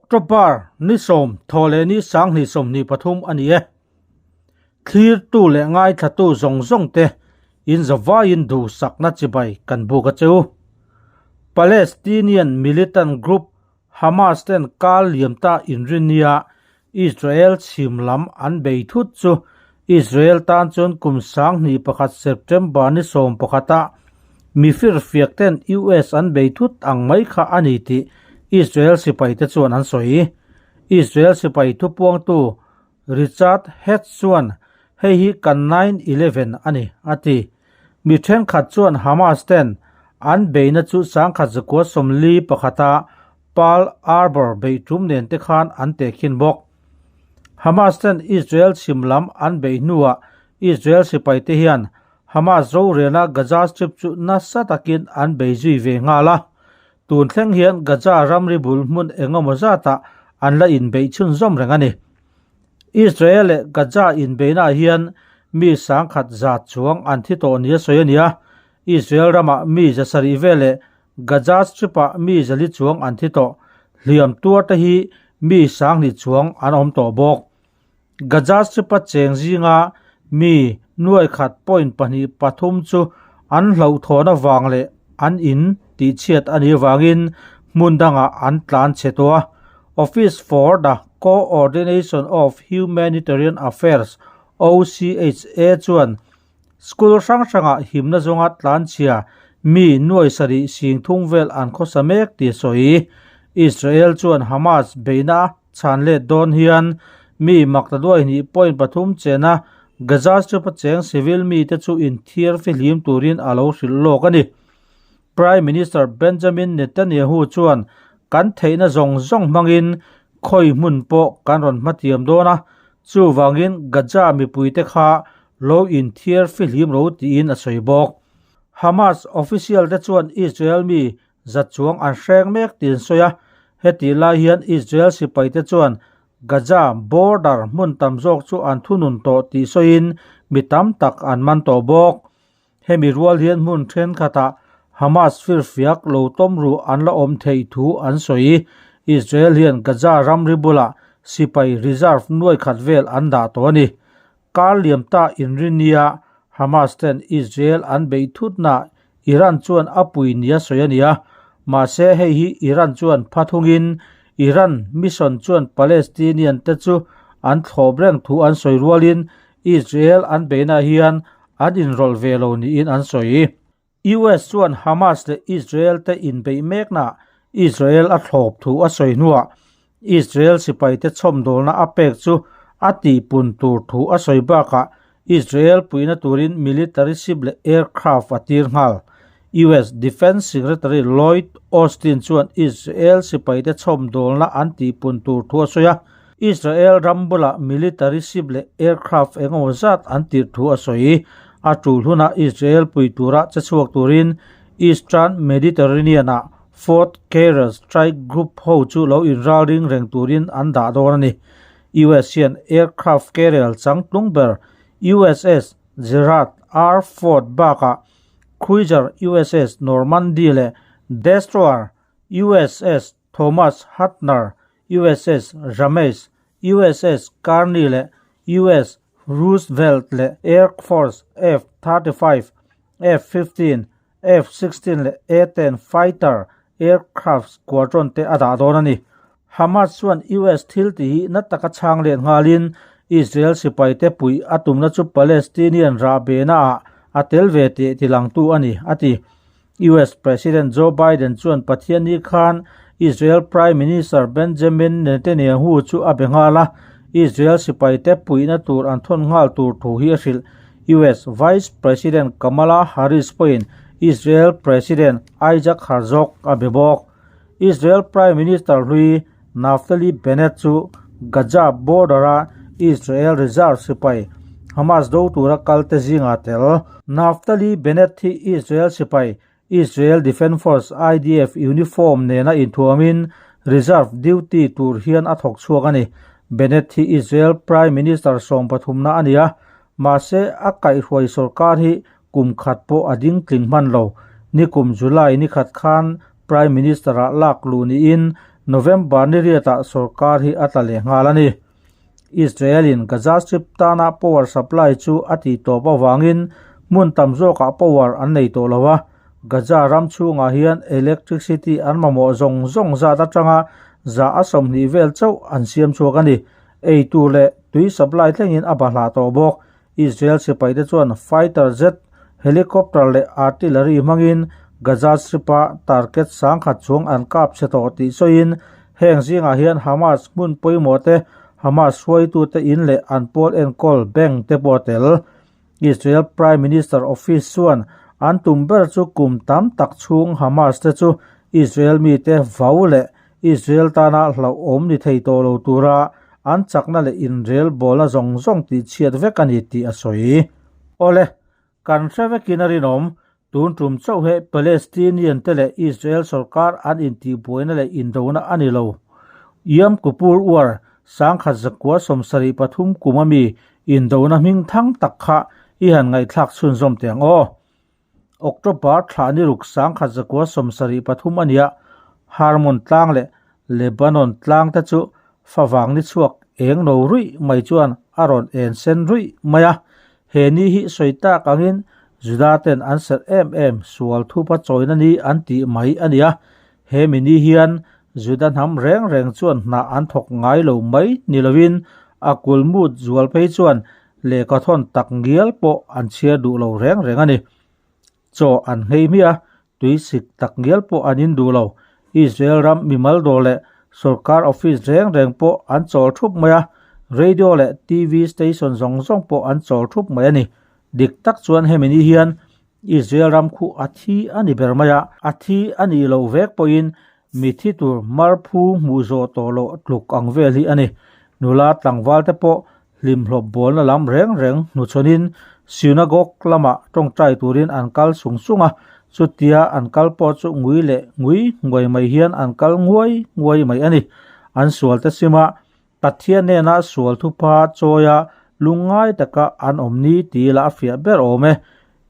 October ni sawm thawhleh ni sanghnih 23 a ni e. Thlirtu leh ngaithlatu zawng zawng te in zavaiin duhsakna chibai kan buk a che u. Palestinian militant group Hamas ten kal liam ta inrinnia Israel chhim lam an bei thut chu Israel tan chuan kum 2001 September ni 11 ah mi firfiak ten US an bei thut ang mai kha a ni tih Israel sipai te chuan an sawi. Israel sipai thupuangtu Richard Hecht chuan hei hi kan 9/11 a ni a ti. Mi thenkhat chuan Hamas ten an beihna chu 1941 a Pearl Harbor beih tum nen te khan an tehkhin bawk. Hamas ten Israel chhim lam an beih hnuah Israel sipai te hian Hamas rorelna Gaza Strip chu nasa takin an bei zui ve nghal a. Tun thleng hian Gaza ramri bul hmun engemaw zatah an la inbeih chhunzawm reng a ni. Israel leh Gaza inbeihnaah hian mi sangkhat zat chuang an thi tawh nia sawi a ni a, Israel ramah mi zasarih vel leh Gaza Strip-ah mi zali chuang an thi tawh. Hliam tuar te hi mi sanghnih chuang an awm tawh bawk. Gaza Strip-a cheng zinga mi nuai khat point pahnih pathum chu an hlauhthawn avang leh an in tihchhiat a nih avangin hmun dangah an tlan chhe tawh a. Office for the Coordination of Humanitarian Affairs, OCHA, chuan School hrang hrangah himna zawnga tlanchhia mi nuai sarih sing thung vel an khawsa mek tih a sawi. Israel chuan Hamas beihna chhan let dawn hian mi maktaduai hnih point pathum chena Gaza Strip-a cheng civil mite chu inthiar fihlim turin a lo hrilh lawk a ni. Prime Minister Benjamin Netanyahu chuan kan theihna zawng zawng hmangin khawi hmun pawh kan rawn hmatiam dawn a, chuvangin Gaza mipuite kha lo inthiar fihlim ro tiin a sawi bawk. Hamas official te chuan Israel mi za chuang an hreng mek tiin sawi a, hetih lai hian Israel sipai te chuan Gaza border hmun tam zawk chu an thunun tawh tih sawiin mi tam tak an man tawh bawk. Hemi rual hian hmun thenkhatah Hamas firfiak lo tawm ru an la awm theih thu an sawi. Israel hian Gaza ramri bulah sipai reserve nuai khat vel an dah tawh a ni. Kar liam ta inrinnia Hamas ten Israel an beih thutnaah Iran chuan a pui nia sawi a ni a, mahse hei hi Iran chuan pha thungin Iran mission chuan Palestinian te chu an thlawp reng thu an sawi rualin Israel an beihnaah hian an inrawlh ve lo niin an sawi. US chuan Hamas leh Israel te inbeih meknaah Israel a thlawp thu a sawi hnuah Israel sipaite chhawmdawlna a pek chu a tihpun tur thu a sawi bakah Israel puihna turin military ship leh aircraft a tir nghal. US Defence Secretary Lloyd Austin chuan Israel sipaite chhawmdawlna an tihpun tur thu a sawi a, Israel ram bulah military ship leh aircraft engemaw zat an tirh thu a sawi. A tul hunah Israel pui tura che chhuak turin Eastern Mediterranean-ah Fourth Carrier Strike Group ho chu lo inral ring reng turin an dah dawn a ni. US hian aircraft carrier changtlung ber USS Gerald R. Ford bakah cruiser USS Normandy leh destroyer USS Thomas Hudner, USS James, USS Carney leh US Roosevelt leh Air Force F-35, F-15, F-16 leh A-10 fighter aircraft squadron te a dah dawn a ni. Hamas chuan US thil tih hi na taka chhang let nghalin Israel sipaite puih a tumna chu Palestinian rahbehna ah a tel ve tih tilangtu a ni, a ti. US President Joe Biden chuan Pathianni khan Israel Prime Minister Benjamin Netanyahu chu a be nghal a, Israel sipaite puihna tur an thawn nghal tur thu hi a hrilh. US Vice President Kamala Harris pawhin Israel President Isaac Herzog a be bawk. Israel Prime Minister hlui Naftali Bennett chu Gaza border-a Israel reserve sipai Hamas do tura kalte zingah tel. Naftali Bennett hi Israel sipai Israel Defence Force, IDF, uniform nena inthuamin reserve duty tur hian a thawk chhuak a ni. Bennett hi Israel Prime Minister sawm pathumna a ni a, mahse a kaihhruai sorkar hi kum khat pawh a ding tling hman lo. Nikum July ni khat khan Prime Minister-ah lak luh niin November ni riatah sorkar hi a tla leh nghal a ni. Israel-in Gaza Strip tana power supply chu a tih tawp avangin hmun tam zawkah power an nei tawh lo a, Gaza ram chhungah hian electricity an mamawh zawng zawng zat atanga za a 20 vel chauh an siam chhuak a ni. Ei tur leh tui supply thlengin a bahlah tawh bawk. Israel sipaite chuan fighter jet, helicopter leh artillery hmangin Gaza Strip-a target 10,000 chuang an kap chhe tawh tih sawiin heng zingah hian Hamas hmun pawimawh te, Hamas hruaitute in leh an pawl enkawl bank te pawh a tel. Israel Prime Minister Office chuan an tum ber chu kum tam tak chhung Hamas te chu Israel mite vau leh Israel tana hlauhawm ni thei tawh lo tura an chakna leh inrel bawlna zawng zawng tih chhiat vek a ni tih a sawi. Awle, kan hre vekin a rinawm, tun tum chauh he Palestinian te leh Israel sorkar an intihbuaina leh indona a ni lo. Yom Kippur War, 1973 kum ami indona hming thang tak kha i han ngaihthlak chhunzawm teh ang aw. October thla ni ruk 1973 a nia, Hermon tlang leh Lebanon tlang te chu favang ni chhuak eng no ruih mai chuan a rawn en sen ruih mai a. He ni hi sawi tak angin Juda ten an serh em em sual thupa chawina ni an tih mai a nia. He mi ni hian Juda hnam reng reng chuan hna an thawk ngai lo mai ni lovin a kulmut zual phei chuan Lehkhathawn tak ngial pawh an chhiar duh lo reng reng a ni. Chaw an nghei hmiah a, tuisik tak ngial pawh an in duh lo. Israel ram mimal dawr leh sorkar office reng reng pawh an chawl thup mai a, radio leh TV station zawng zawng pawh an chawl thup mai a ni. Dik tak chuan hemi ni hian Israel ram khu a thi a ni ber mai a, a thi a nih loh vek pawhin Mi thi tur marphu hmuh zawh tawh loh tluk ang vel hi a ni. Nula tlangval te pawh hlimhlawp bawlna lam reng reng hnuchhawnin synagogue lamah tawngtai turin an kal sung sung a, chutia an kal pawh chu ngui leh ngui nguai mai hian an kal nguai nguai mai a ni. An sual te sima Pathian hnena sual thupa chawia lungngai taka an awm ni tih lah a fiah ber awm e.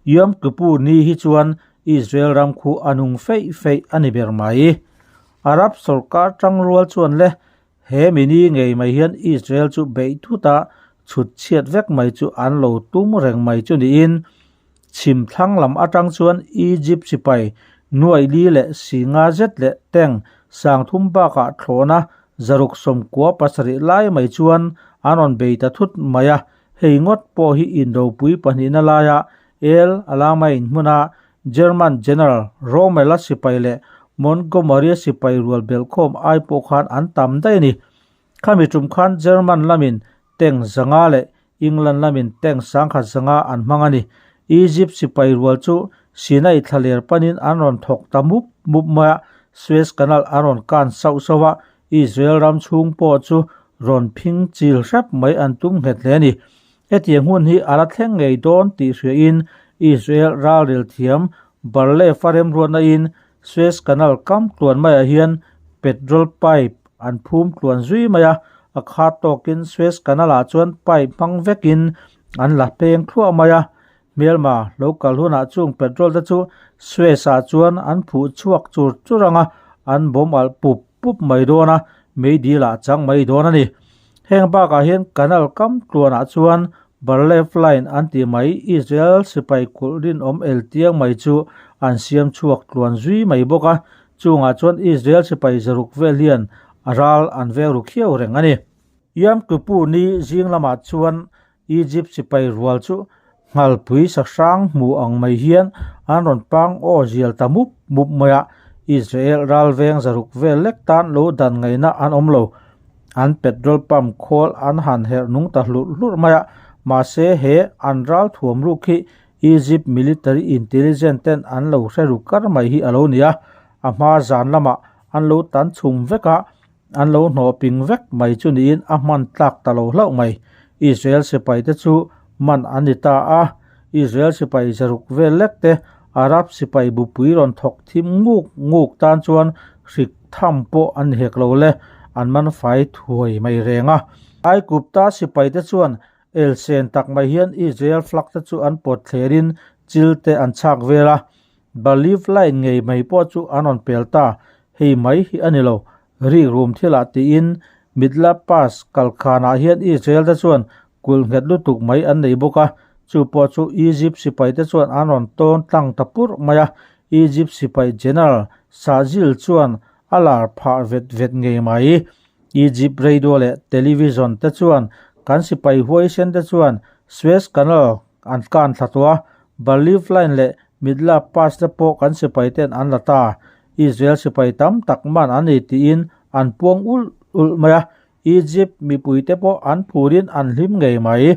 Yom Kippur ni hi chuan Israel ram khu a nung feih feih a ni ber mai. Arab sorkar tangrual chuan le he mi ni ngei mai hian Israel chu beih thut a chhut chhiat vek mai chu an lo tum reng mai chu niin Chhim thlang lam atang chuan Egypt sipai nuaih li leh si nga zet leh tank 3000 bakah thlawhna 697 lai mai chuan an rawn bei ta thut mai a, hei ngawt pawh hi indopui pahnihna laia El Alamein hmuna German General Rommel-a sipai leh Montgomery-a sipai rual belhkhawm ai pawh khan an tam daih a ni. Khami tum khan German lamin tank 500 leh England lamin tank 1500 an hmang a ni. Egypt sipai rual chu Sinai thlaler panin an rawn thawk ta mup mup mai a, Suez Canal an rawn kan sauh sauh a, Israel ram chhung pawh chu rawn phing chil hrep mai an tum nghet hle a ni. Hetiang hun hi a la thleng ngei dawn tih hriain Israel ralrel thiam Bar-Lev a remruatnain Suez Canal kam tluan maiah hian petrol pipe an phum tluan zui mai a, a khat tawkin Suez Canal-ah chuan pipe hmang vekin an la peng thluah mai a. Hmelma lo kal hunah chung petrol te chu Suez-ah chuan an phuh chhuak chur chur ang a, an bawm alh pup pup mai dawn a, meidil ah chang mai dawn a ni. Heng bakah hian canal kam tluanah chuan Bar-Lev Line an tih mai Israel sipai kulh rinawm el tiang mai chu an siam chhuak tluan zui mai bawk a, chungah chuan Israel sipai zaruk vel hian a ral an veng ru khiau reng a ni. Yom Kippur ni zing lamah chuan Egypt sipai rual chu nghalpui sahrang hmu ang mai hian an rawn pang aw zial ta mup mup mai a, Israel ral veng zaruk vel lek tan lo dan ngaihna an awm lo. An petrol pump khawl an han herh nung ta hlurh hlurh mai a, mahse he an ral thuam ruk hi Egypt military intelligence ten an lo hre ru kar mai hi a lo ni a, a hma zan lamah an lo tan chhum vek a, an lo hnawh ping vek mai chu niin a hman tlak ta lo hlauh mai. Israel sipai te chu man an ni ta a, Israel sipai zaruk vel lek te Arab sipai bupui rawn thawk thim nguk nguk tan chuan hrik tham pawh an ni hek lo le, an man fai thuai mai reng a. Aigupta sipai te chuan elsen tak mai hian Israel flag te chu an pawt thlerin chil te an chhak vel a, Bar-Lev line ngei mai pawh chu an rawn pel ta, hei mai hi a ni lo. Rikrum thilah tiin Mitla Pass kalkhanah hian Israel te chuan kulh nghet lutuk mai an nei bawk a, chu pawh chu Egypt sipai te chuan an rawn tawn tlang ta purh mai a, Egypt sipai General Sazil chuan a lar phah vet vet ngei mai. Egypt radio leh television te chuan kan sipai huaisen te chuan Suez Canal an kan thla tawh a, Bar-Lev Line leh Midla Pass te pawh kan sipai ten an la ta. Israel sipai tam tak man an ni tiin an puang ulh ulh mai a, Egypt mipuite pawh an phurin an hlim ngei mai.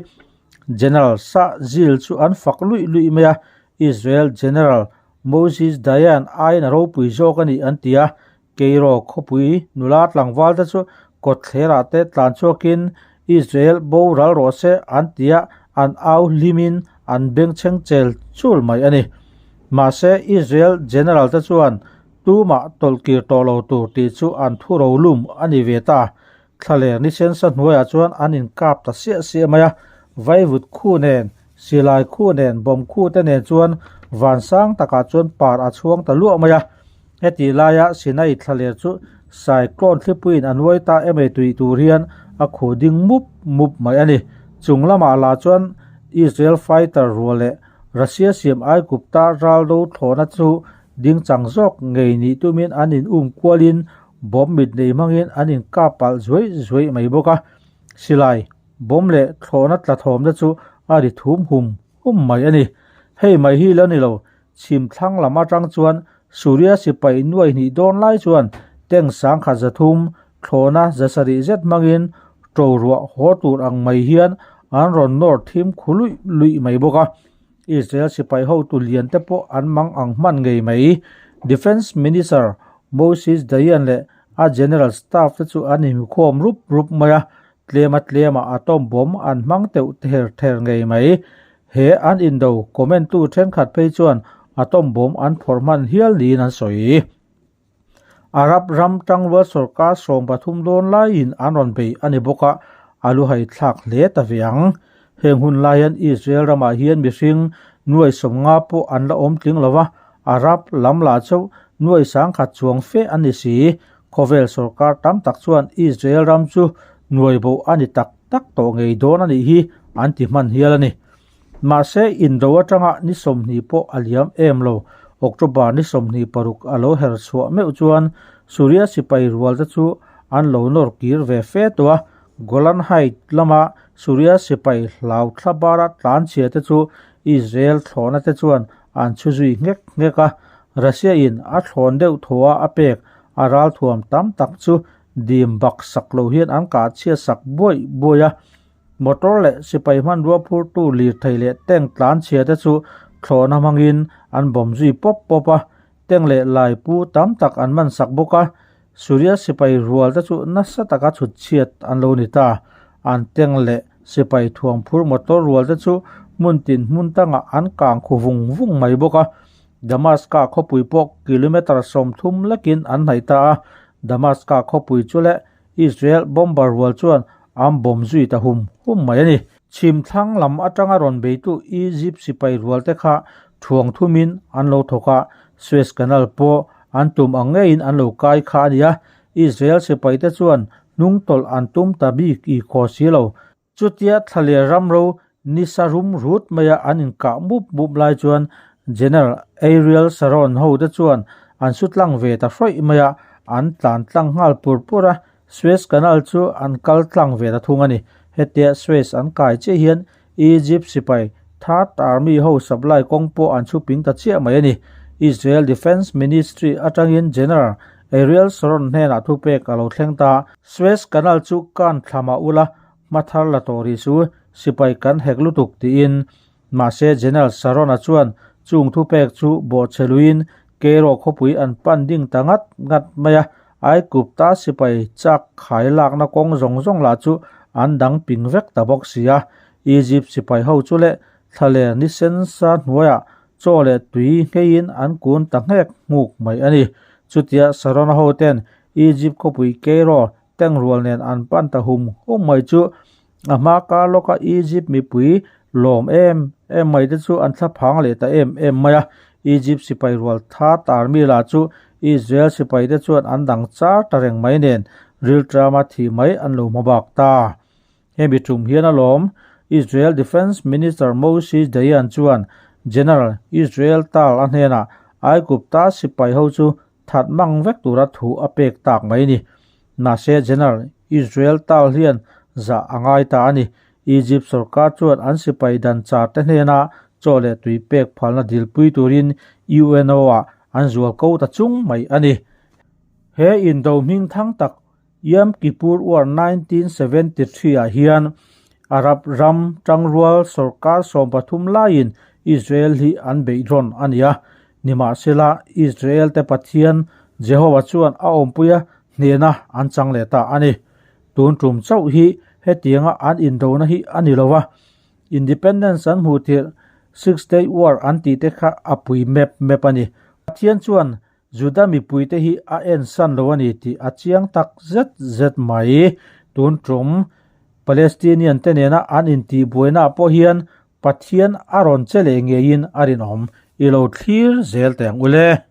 General Sah Zil chu an fak luih luih mai a, Israel General Moses Dayan aiin a ropui zawk a ni an ti a, Cairo khawpui nula tlangval te chu kawtthlerah te tlan chhuakin Israel boral rawh se an ti a, an au hlimin an bengchheng chel chul mai a ni. Mahse Israel General te chuan tumah tawlhkir tawh lo tur tih chu an thu rolum a ni ve ta. Thlaler ni sensa hnuaiah chuan an inkap ta siah siah mai a, vaivut khu nen, silai khu nen, bawm khu te nen chuan vansang takah chuan par a chhuang ta luah mai a. Heti laia Sinai thlaler chu cyclone thlipuiin a nuai ta em ei tui tur hian a khuh ding mup mup mai a ni. Chung lamah lah chuan Israel fighter rual leh Russia siam Aigupta raldo thlawhna chu ding chang zawk ngei nih tumin an in um kualin bomb mit nei hmangin an in kap palh zuai zuai mai bawk a. Silai, bomb leh thlawhna tla thawmna chu a ri thum hum hum mai a ni. Hei mai hi la ni lo, Chhim thlang lam atang chuan Suria sipai nuai hnih dawn lai chuan tank sangkhat 300, thlawhna 700 zet hmangin to ruah haw tur ang mai hian an rawn nawr thim khu luih luih mai bawk a. Israel sipai hotu lian te pawh an mang ang hman ngei mai. Defence Minister Moses Dayan leh a General Staff te chu an inhmukhawm rup rup mai a, tlema tlema atom bomb an hmang teuh ther ther ngei mai. He an indo comment tu thenkhat phei chuan atom bomb an phawrh hman hial niin an sawi. Arab ram tangrual sorkar 13 dawn laiin an rawn bei a ni bawk a, a lu hai thlak hle ta ve ang. Heng hun lai hian Israel ramah hian mihring nuai 50 pawh an la awm tling lo va, Arab lam lah chu nuai 10,000 chuang fe an ni si. Khawvel sorkar tam tak chuan Israel ram chu nuai bo a ni tak tak tawh ngei dawn a nih hi an ti hman hial a ni. Mahse, indo atanga ni 20 pawh a liam em lo. October ni 26 a lo her chhuah meuh chuan Suria sipai rual te chu an lo nawr kir ve fe tawh a, Golan Heights lama Suria sipai hlau thla bara tlan chhia te chu Israel thlawhna te chuan an chhu zui nghek nghek a, Russia in a thlawn deuh thaw a a pek a ralthuam tam tak chu dim bak sak lo hian an kah chhiat sak buaih buaih a. Motor leh sipai hmanrua phurtu lirthei leh tank tlan chhia te chu thlawhna hmangin an bawm zui pawp pawp a, tank leh lai pu tam tak an man sak bawk a. Suria sipai rual te chu nasa taka chhut chhiat an lo ni ta. An tank leh sipai thuam phur motor rual te chu hmun tin hmun tangah an kang khu vung vung mai bawk a. Damaska khawpui pawh kilometre 30 lekin an hnaih ta a, Damaska khawpui chu leh Israel bomber rual chuan an bawm zui ta hum hum mai a ni. Chhim thlang lam atanga rawn beitu Egypt sipai rual te kha thuang thumin an lo thawk a, Suez Canal pawh an tum ang ngeiin an lo kai kha a ni a, Israel sipai te chuan hnung tawlh an tum ta bik i khaw si lo. Chutia thlaler ramro nisa rum rut maia an inkah mup mup lai chuan General Ariel Sharon ho te chuan an su tlang ve ta hrawih mai a, an tlan tlang nghal pur pur a, Suez Canal chu an kal tlang ve ta thung a ni. Hetia Suez an kai chiah hian Egypt sipai Third Army ho supply kawng pawh an chhuping ta chiah mai a ni. Israel Defence Ministry atangin General Ariel Sharon hnenah thupek a lo thleng ta. Suez Canal chu kan thla mah ula, hma thar la tawh rih chu sipai kan hek lutuk tiin. Mahse General Sharon-a chuan chung thupek chu bawhchhe luiin Cairo khawpui an pan ding ta ngat ngat mai a, Aigupta sipai chak khai lakna kawng zawng zawng lah chu an dang ping vek ta bawk si a. Egypt sipai ho chu leh thlaler ni sensa hnuaiah chaw leh tui ngheiin an kun ta nghek nghuk mai a ni. Chutia Sharon-a hoten Egypt khawpui Cairo tank rual nen an pan ta hum hum mai chu a hma kar lawka Egypt mipui lawm em em mai te chu an thla phang leh ta em em mai a. Egypt sipai rual tha tar mi lah chu Israel sipaite chuan an dang char ta reng mai nen rilṭama thih mai an lo hma bak ta. Hemi tum hian alawm Israel Defence Minister Moshe Dayan chuan General Israel Tal a hnenah Aigupta sipai ho chu that mang vek tura thu a pek tak mai ni. Mahse General Israel Tal hian zah a ngai ta a ni. Egypt sorkar chuan an sipai dan char te hnena chaw leh tui pek phalna dilpui turin UNO ah an zual ko ta chung mai a ni. He indo hming thang tak Yom Kippur War 1973 ah hian Arab ram tangrual sorkar 13 laiin Israel hi an beihrawn a ni a. Nimahsela, Israel te Pathian Jehova chuan a awmpuia hnena an chang leh ta a ni. Tun tum chauh hi hetianga an indona hi a ni lo va, Independence an hmuh tirh Six Day War an tih te kha a pui mep mep a ni. Pathian chuan Juda mipuite hi a ensan lo a ni tih a chiang tak zet zet mai. Tun tum Palestinian te nena an intihbuainaah pawh hian Pathian a rawn che leh ngeiin a rinawm. I lo thlir zel teh ang ule.